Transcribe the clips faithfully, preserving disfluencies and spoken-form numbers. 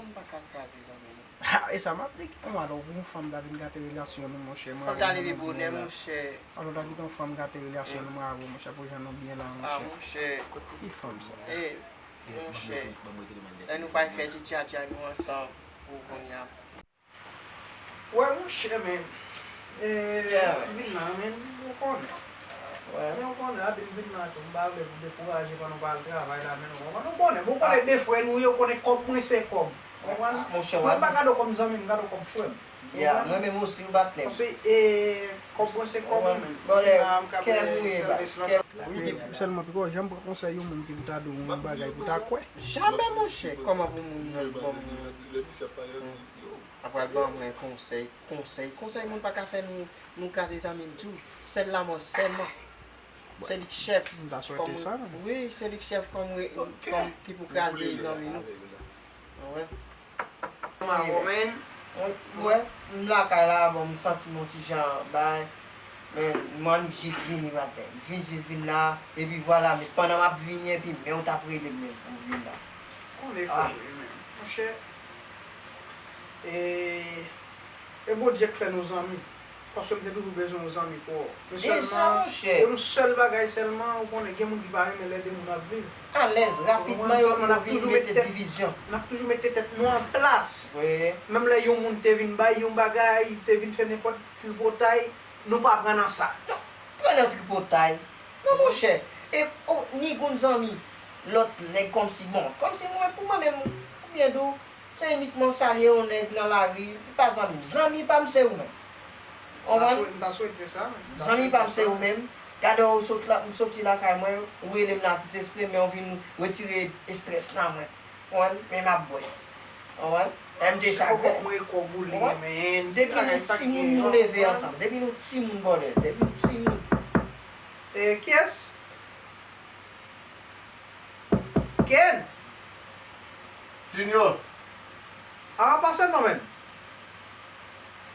Fanm pa ka kraze zanmi nou. Ha, e sa m ap di. Yon alò pou yon fanm ta vin gate relasyon nou, monchè. Fanm ta leve bonè, monchè. Alò ta kite yon fanm gate relasyon nou, bravo, monchè, pou jan nou byen la, monchè. Ah, monchè. Ki fanm sa? Eh, monchè. Lè nou pral fè ti tchatcha nou ansanm pou kounye a. Wè, monchè, men. Eh, vin la, men, ou konnen. Men ou konnen, api m vin la tou, m pa vle pou dekouraje pandan w pa al travay la, men ou konnen, ou konnen, bon, ou konnen de frè nou yo, konnen kòb mwen se kòb. Ou konprann? Monchè, mwen pa gade w kòm zanmi m, m gade w kòm frè m. Ya, mwen menm osi, ou bat nèg. Paske, eh, kòb mwen se kòb mwen menm. Bon, lè, kè m ye bat, kè. Wi, sèlman piko, janm pran konsèy yon moun ki pou ta di w yon bagay pou ta kwè. Jamè, monchè, kòman pou moun nan bon moun? Apral ban mwen konsèy, konsèy, konsèy moun pa ka fè nou, nou kraze zanmi m tou. Sèl lanmò sèlman. Se li k chèf. M ta swete sa, men. Wi, se li k chèf kòm, kòm ki pou kraze zanmi nou. Ou wè? Mwen, m lakay la, bon, m santi m yon ti jan bay, men m annik jis vini maten. M vin jis vin la, epi vwala, men pandan m ap vini, epi men w t ap rele m, men pou m vin la. Konnen fò wi, men. Monchè, e, e Bondye k fè nou zanmi. Paske m te toujou bezwen yon zanmi pou ou. Men sèlman, e yon sèl bagay sèlman, ou konnen, gen moun ki pa renmen lè de moun ap viv. Alèz, rapidman, yo, yo vin mete divizyon. N ap toujou mete tèt nou an plas. Menm lè yon moun te vin bay yon bagay, te vin fè nenpòt tripotay, nou pa pran nan sa. Non, pran nan tripotay. Non, monchè. E, o, ni gon zanmi, lòt nèg kòmsi, bon, kòmsi mwen, pou mwen menm, oubyen dou, se inikman salye yon nèg nan lari, li pa zanmi m. Zanmi pa m se ou menm. Ou konprann? M ta swete sa, men. Zanmi pa m se ou menm. Gade w sot la, m soti lakay mwen, ou rele m la tout espre, men w vin retire estrès nan mwen. Ou konprann? Men m ap bwè. Ou konprann? Lè m te chagren. Ou konprann? Depi nou timoun, nou leve ansanm. Depi nou timoun, bòdè. Depi nou timoun. E, kiyès? Ken? Junior. Ah, pase non, men.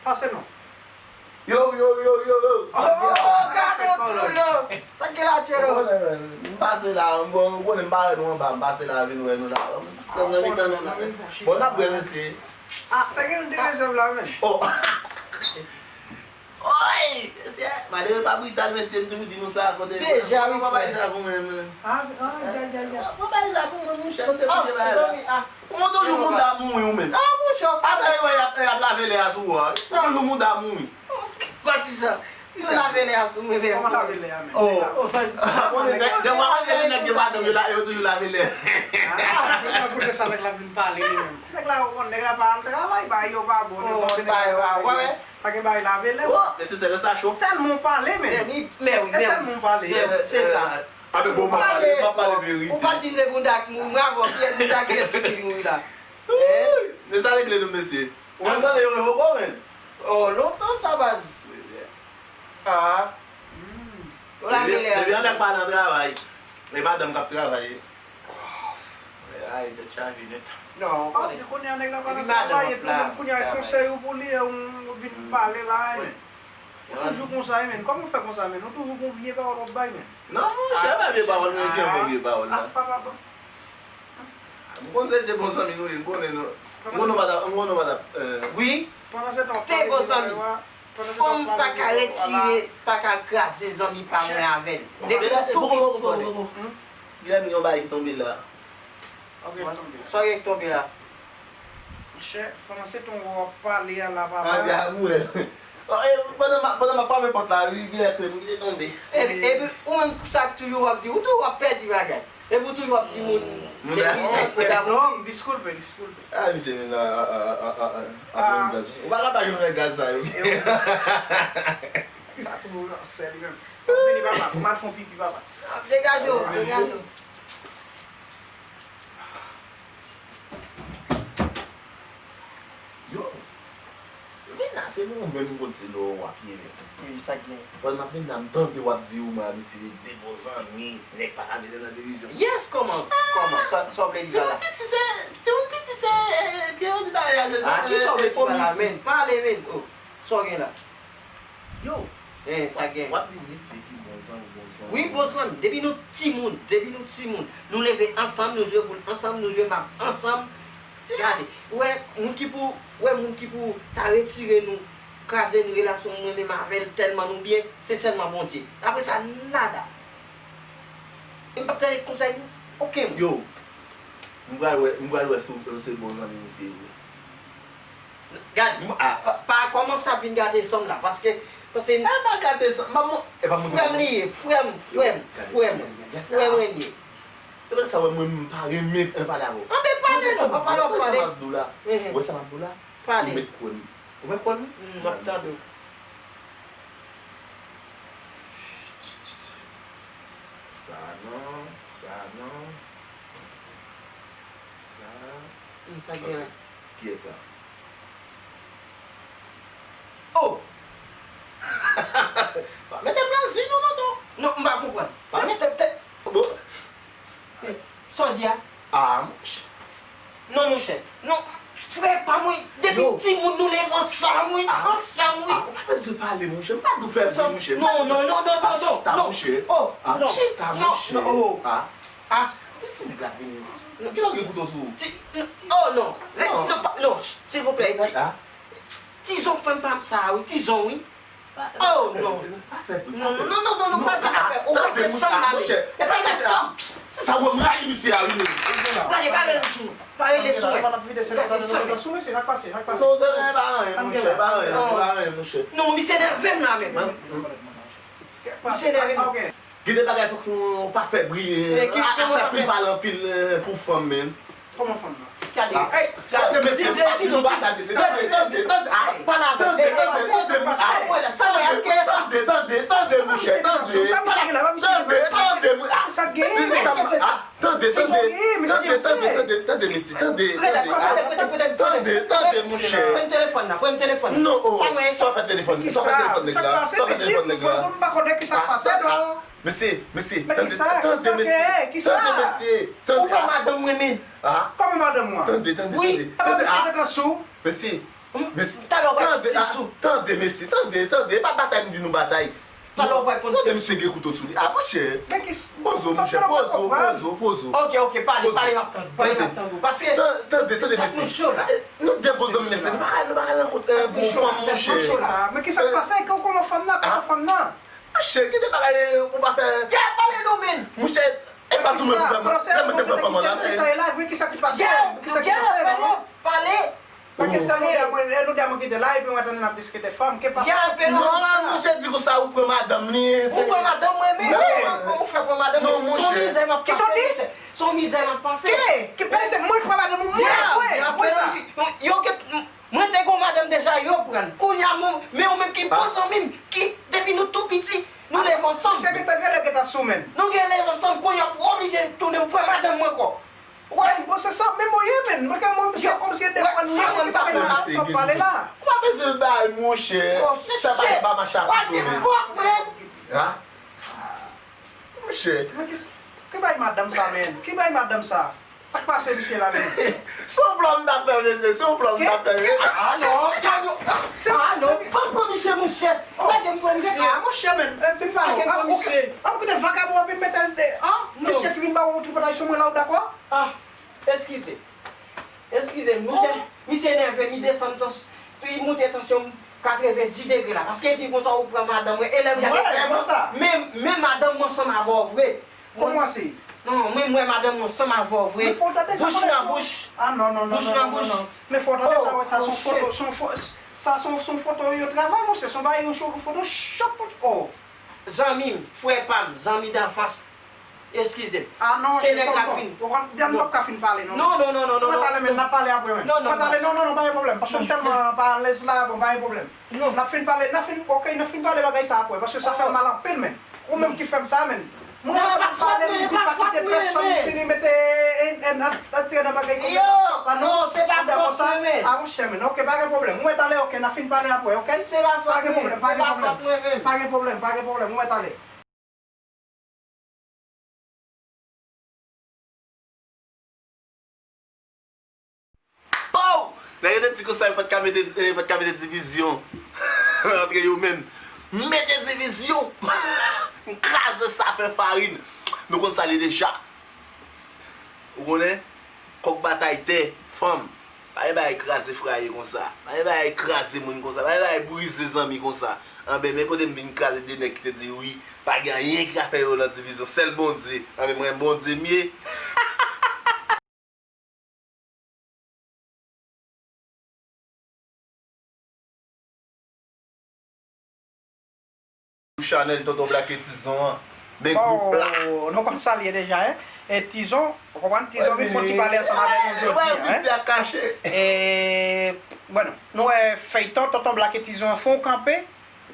Pase non. Yo, yo, yo, yo, yo. Oh, gade w tou, non. Sa k gen la, Jero? Ou konnen, men. M pase la, m bon, ou konnen m pa wè nou anba, m pase la, vin wè nou la. M diskre nan mitan nou la. Bon, n ap bwè, mesye. Ah, te gen yon de rezèv la, men. Oh. Oy! Mesye, madanm pa brital, mesye, m toujou di nou sa, kote. Deja, wi, frè. Papa Iza pou mwen, men. Ah, ah, ya, ya, ya. Papa Iza pou mwen, monchè, nou te koute bagay la. Zanmi, ah. Ou toujou mouda mouri, ou menm. Ah, monchè. Apre, yo, y ap, y ap lave lè a sou ou a. Ou toujou mouda mouri. Pati sa. Yo lave lè a sou mwen, men. Kòman lave lè a, men? Oh. Konnen, nèg, gen mwa konnen nèg gen madanm, yo la, yo toujou lave lè. Ah, men koute sa, nèg la vin pale, li menm. Nèg la, ou konn, nèg la pa al travay, bagay yo pa bon, li konn nèg la pa al travay. Pa gen bagay lave lè. Oh, mesye, sèvis la cho. Tèlman w pale, men. Tèlman w pale. Se sa. Avèk bon, m ap pale, m ap pale verite. Ou pa t di m se bouda k mouri, m avè w, kiyès bouda, kiyès ki mouri la? Hein? Se sa regle nou, mesye. Ou menm tande yo revoke w, men. Oh, lontan sa, baz. Ah. Ou lave lè a. Depi yon nèg pa nan travay, e madanm k ap travay. Ay, tèt chaje nèt. Non, ou konnen. Depi kounye a nèg la pa nan travay, epi ou menm kounye a konsèy ou pou li, ou vin pale la, men. Ou toujou konsa, men. Kòman w fè konsa, men? Ou toujou gon vye pawòl w ap bay, men. Non, monchè, pa vye pawòl, mwen gen bon vye pawòl la. M konn se de bon zanmi nou ye, m konnen nou. M konnen nou pa t ap, m konnen nou pa t ap, euh. Wi, te bon zanmi. Fanm pa ka retire, pa ka kraze zanmi pa mwen avè l. Depi nou tou piti, bòdè. Guilherme, gen yon bagay ki tonbe la. Ok, tonbe. Sa w gen ki tonbe la? Monchè, pandan se tan w ap pale a la, papa. Pandan m ap, pandan m ap frape pòt la, wi, Guilherme, ki te tonbe. Epi, epi, ou menm, sa k toujou w ap di, ou toujou w ap pèdi bagay. Epi ou toujou w ap di moun, moun la. Non, disculpe, disculpe. Ah, misye menm la, ah, ah, ah, ah, ah, ah, ah, gaz. Ou pa ka pa jwenn gaz sa yo. Sa tou ransè li menm. Vini, papa, m al fè yon pipi, papa. Degaje w, degaje w. Yo, vin la, se nou menm konn se lò w ap ye, men. Wi, sa k gen? Pandan m ap vin la, m tande w ap di ou mwen a misye de bon zanmi, nèg pa ka mete nan divizyon. Yes, kòman? Kòman? Sa, sa w vle di la? Timoun piti se, timoun piti se, kiyès di bagay la, se sa. Ah, kisa w vle di la, men? Pale, men. Oh, sa w gen la? Yo, eh, sa gen. W ap di misye pi bon zanmi, bon zanmi. Wi, bon zanmi. Depi nou timoun, depi nou timoun, nou leve ansanm, nou jwe boul ansanm, nou jwe mab ansanm. Gade, ou wè moun ki pou, ou wè moun ki pou ta retire nou, kraze nou relasyon mwen menm avè l tèlman nou byen, se sèlman Bondye. Apre sa, nada. E m p ap tande konsèy nou. Okenn. Yo, m pral wè, m pral wè si w se bon zanmi misye vre. Gad, pa, pa kòmanse ap vin gate san m la, paske, paske. E pa gate san, pa mwen, e pa mwen. Frè m li ye, frè m, frè m, frè m, frè m li ye. Se pou sa wè mwen m pa renmen pale avè w. Anben pale non, pa pale w pale. Wè sa m ap di w la? Wè sa m ap di w la? Pale. Ou met kwè m. Ou met kwè m? M ap tande w. Sa non, sa non. Sa. Sa gen la. Kiyès sa? Oh! Pa mete m nan zi non, tonton. Non, m pa konprann. Pa mete m tèt. Bon. Sa w di a? Ah, monchè. Non, monchè. Non, frè pa mwen, depi timoun nou leve ansanm, wi. Ansanm, wi. Ah, ou pa bezwen pale, monchè. M pa di w fè bri, monchè. Non, non, non, non, non, non. Chita, monchè. Oh, non. Chita, monchè. Ah. Ah. Ti nèg la vini. Kilè w gen kouto sou ou? Oh, non. Non, non, silvouplè. Tizon, frè m pa sa, wi. Tizon, wi. Oh, non. Pa fè bri, pa fè bri. Non, non, non, non, non, pa di afè. Ou pa desann la, men. E pa desann. Se sa w wè m rayi misye a, wi, men. Gade, pale de sou. Pale de sou. Gade sou. Sou mesye, sa k pase, sa k pase? Non, se pa anyen, monchè, pa anyen, pa anyen, monchè. Non, misye nève m la, men. Misye nève m. Gen de bagay fòk nou pa fè bri, afè pil pale anpil pou fanm, men. Kòman fanm nan? Gade, gade mesye, se pa ti nou batay mesye. Tande, tande, tande, ah, tande, tande, tande, tande, ah, tande, tande, tande, tande, monchè, tande, tande, tande, ah, tande, tande, tande, tande, tande, tande, mesye, tande, tande, ah, tande, tande, monchè. Pran telefòn nan, pran telefòn nan. Non, oh, sa w fè telefòn, sa w fè telefòn nèg la, sa w fè telefòn nèg la. Mesye, mesye, tande, tande, mesye, tande, mesye, tande, ah. Ou pran madanm mwen, men. Ah. Kòman madanm mwen? Tande, tande, tande, tande, ah. Mesye, mesye, tande, ah, tande, mesye, tande, tande. E pa batay m di nou batay. Tande, misye gen kouto sou li. Ah, monchè. Poze w, monchè, poze w, poze w, poze w. Ok, ok, pale, pale, m ap tande, pale, m ap tande w. Paske, tande, tande, mesye. Nou de gwo zanmi, mesye. Nou pa ka, nou pa ka rankontre yon fanm, monchè. Men kisa k pase? Kòman fanm nan? Kòman fanm nan? Monchè, kite bagay ou pa fè. Kè pale non, men. Monchè, e pa sou mwen pou fè mwen. Lè mwen te pran fanm lan la, men. Kisa e live, men kisa ki pase? Kè pale. Pale. Paske se nou de a mwen, e nou de a mwen ki te la, epi mwen tande n ap diskite fanm. Ke pase? Non, monchè, di konsa ou pran madanm li. Ou pran madanm mwen, men. Non. Kòman ou fè pran madanm mwen? Non, monchè. Se yon mizè m ap pase. Kisa w di? Se yon mizè m ap pase. Ki? Ki pèmèt mwen pran madanm ou? Mwen, mwen, mwen sa. Yo, yo, Mwen te gon madanm deja, yo pran l. Kounye a, men ou menm ki bon zanmi m, ki, depi nou tou piti, nou leve ansanm. Se gentan gen lè gentan sou men. Nou gen leve ansanm, kounye a pou oblije tounen pran madanm mwen ankò. Wè. Bon, se sa menm ou ye, men. Mwen, mwen, se kòmsi de fwa nou ye, mwen, sa mwen pa sa w pale la. Ou pa bezwen bay, monchè. Nèg sa pa, pa mache ak ou, men. What the fuck, man? Ha? Monchè. Men ki, ki bay madanm sa, men? Ki bay madanm sa? Sa k pase misye la menm? Se yon plan m t ap fè, mesye, se yon plan m t ap fè. Ah non, ah non, pa pran misye, monchè. Lage m pran misye. Ah, monchè, men, vin pale. Lage m pran misye. An koute vakabon ap vin mete, an, mesye ki vin ba w yon tripotay sou mwen la, ou dakò? Ah, eskize. Eskize m, misye, misye nève, li desann tans, li moute tansyon m katrevenndis degre la. Paske li di konsa ou pran madanm mwen, e lè m gade frè m, men, men madanm mwen ansanm avè w vre. Kòman se? Non, mwen, mwen, madanm mwen ansanm avè w vre. Bouch nan bouch. Ah, non, non, non, non, non, non. Men fò w tande sa, wè, sa se yon foto, se yon fo-, sa se yon, se yon foto yo travay, monchè, se yon bagay, yon cho-, Photoshop, oh. Zanmi m, frè pa m, zanmi danfans. Eskize m. Ah, non, se nèg la k vin. Ou konn, Dèn p ap ka fin pale, non. Non, non, non, non, non. Mwen talè, men n ap pale apre, men. Non, non, non. Mwen talè, non, non, non, pa gen pwoblèm. Paske m tèlman pa alèz la, bon, pa gen pwoblèm. Non. N ap fin pale, n ap fin, ok, n ap fin pale bagay sa apre, paske sa fè m mal anpil, men. Ou menm ki fè m sa, men. Mwen, lè m ap pale, m di pa kite pèsonn vini mete, e, e, an, antre nan bagay konsa. Yo, pa non, se pa fòt mwen, men. Ah, monchè, men. Ok, pa gen pwoblèm. Ou mèt ale, ok, n ap fin pale apre, ok? Se pa fòt mwen, se pa fòt mwen, men. Pa gen pwoblèm, pa gen pwoblèm, pa gen pwoblèm. Ou mèt ale. Pow! Nèg yo te di konsa, yo pa t ka mete, eh, pa t ka mete divizyon antre yo menm. Mete divizyon! M kraze sa fè farin. Nou konn sa l ye deja. Ou konnen? Kòk batay tè, fanm. Pa gen bagay kraze fraye konsa. Pa gen bagay kraze moun konsa. Pa gen bagay brize zanmi konsa. Anben, men kote m vin kraze de nèg ki te di wi, pa gen anyen ki ka fè yo nan divizyon. Sèl Bondye. Anben, mwen, Bondye m ye. Sou chanèl Tonton Black e Tizon an. Men gwoup la. Bon, nou konn sa l ye deja, en. E Tizon, ou konprann, Tizon vin fè yon ti pale ansanm avè nou jodi a, en. Piti a kache. E, bon, nou wè feyton Tonton Black e Tizon an fè yon kanpe.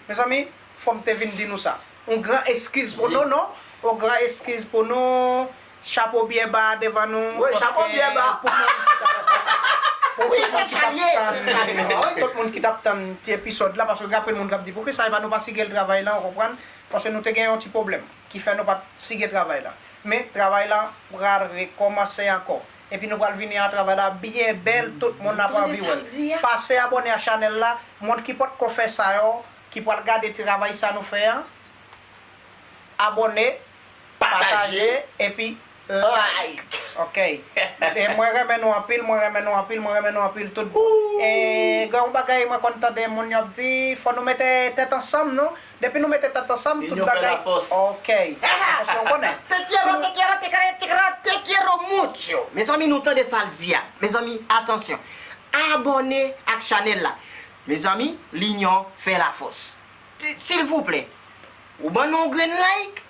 Mezanmi, fò m te vin di nou sa. Yon gran eskiz pou nou, non? Yon gran eskiz pou nou. Chapo byen ba devan nou. Wi, chapo byen ba. Pou moun ki t ap, pou tout moun ki t ap tann ti episòd la, paske gen anpil moun k ap di, "Poukisa e pa nou pa sige l travay la?" Ou konprann? Paske nou te gen yon ti pwoblèm ki fè nou pa t sige travay la. Men, travay la pral rekòmanse ankò. Epi nou pral vini a travay la byen bèl, tout moun ap anvi wè l. Pase abòne a chanèl la, moun ki potko fè sa yo, ki pral gade ti travay sa nou fè an, abòne, pataje, epi like. Ok. E mwen renmen nou anpil, mwen renmen nou anpil, mwen renmen nou anpil tout bon. E gen yon bagay mwen konn tande moun yo ap di, fò nou mete tèt ansanm, non? Depi nou mete tèt ansanm, tout bagay. Ok. Paske w konnen. Te quiero, te quiero, te quiero, te quiero, te quiero mucho. Mezanmi, nou tande sa l di a. Mezanmi, atansyon. Abòne ak chanèl la. Mezanmi, l'union fait la force. Ti, silvouplè, ou ban nou yon grenn like,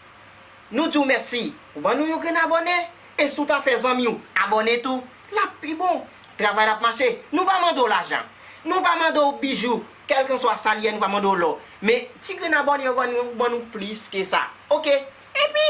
nou di w mèsi. Ou ban nou yon grenn abòne, e si w ta fè zanmi w abòne tou, l ap pi bon. Travay la ap mache. Nou pa mande w lajan. Nou pa mande w bijou, kèlkanswa sa l ye, nou pa mande w lò. Men, ti grenn abòne, ou ban nou, ou ban nou plis ke sa. Ok? Epi,